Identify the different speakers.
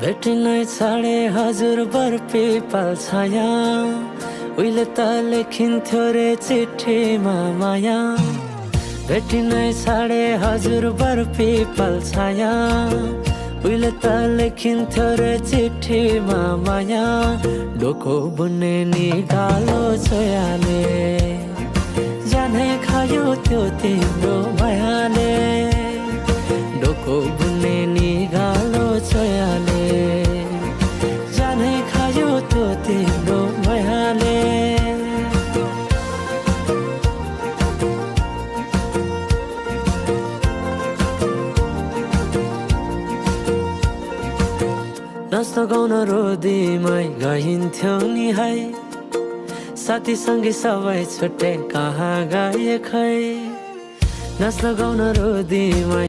Speaker 1: भेटिनै छाडे हजुर बर्पी पाल्छाया उहिले त लेखिन्थ्यो रे चिठीमा माया भेटिनै छाडे हजुर बर्पी पाल्छाया उहिले त लेखिन्थ्यो रे चिठीमा माया डोको बुन्ने निगालो छोयाले जानै खायो त्यो तिम्रो मायाले डोको बुन्ने निगालो छोयाले जानै खायो त्यो तिम्रो मायाले नाच्न गाउन रोदीमै गइन्थ्यौ नि है साथीसँगै सबै छुट्टै कहाँ गए खै नाच्न गाउन रोदीमै